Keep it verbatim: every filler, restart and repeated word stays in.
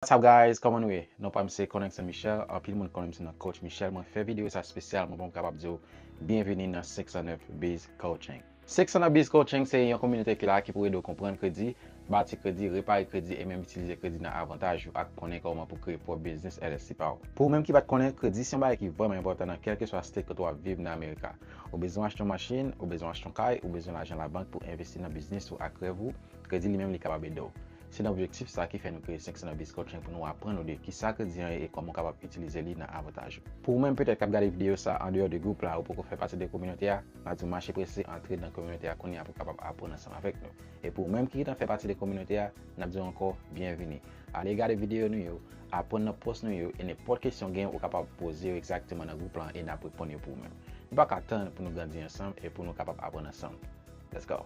What's up guys, kòman nou ye? Non pa m se Connection Michel, anpil moun konnen m sou non Coach Michel. Mwen fè videyo sa espesyalman pou m kapab di w byenvini nan senk san nèf Biz Coaching. Senk san nèf Biz Coaching se yon kominote ki la ki pou ede w konprann kredi, bati kredi, repare kredi e menm itilize kredi nan avantaj ou ak konnen kòman pou kreye pwòp biznis L L C pa w. Pou ou menm ki pa t konnen, kredi se yon bagay ki vrèman enpòtan nan kèlkeswa state kote w ap viv nan Amerika. Ou bezwen achte yon machin, ou bezwen achte yon kay, ou bezwen lajan labank pou envesti nan biznis ou ak rèv ou, kredi li menm li kapab ede w. Se nan objektif sa ki fè nou kreye senk san nèf Biz Coaching pou nou aprann ou de kisa kredi an ye e kòman w kapab itilize li nan avantaj ou. Pou ou menm petèt k ap gade videyo sa andeyò de gwoup la, ou poko fè pati de kominote a, n ap di w mache prese antre nan kominote a kounye a pou w kapab aprann ansanm avèk nou. E pou ou menm ki gentan fè pati de kominote a, n ap di w ankò byenvini. Ale gade videyo nou yo, aprann nan pòs nou yo e nenpòt kesyon w genyen ou kapab poze yo egzakteman nan gwoup lan e n ap reponn yo pou ou menm. Nou pa ka tann pou nou grandi ansanm e pou nou kapab aprann ansanm. Let's go!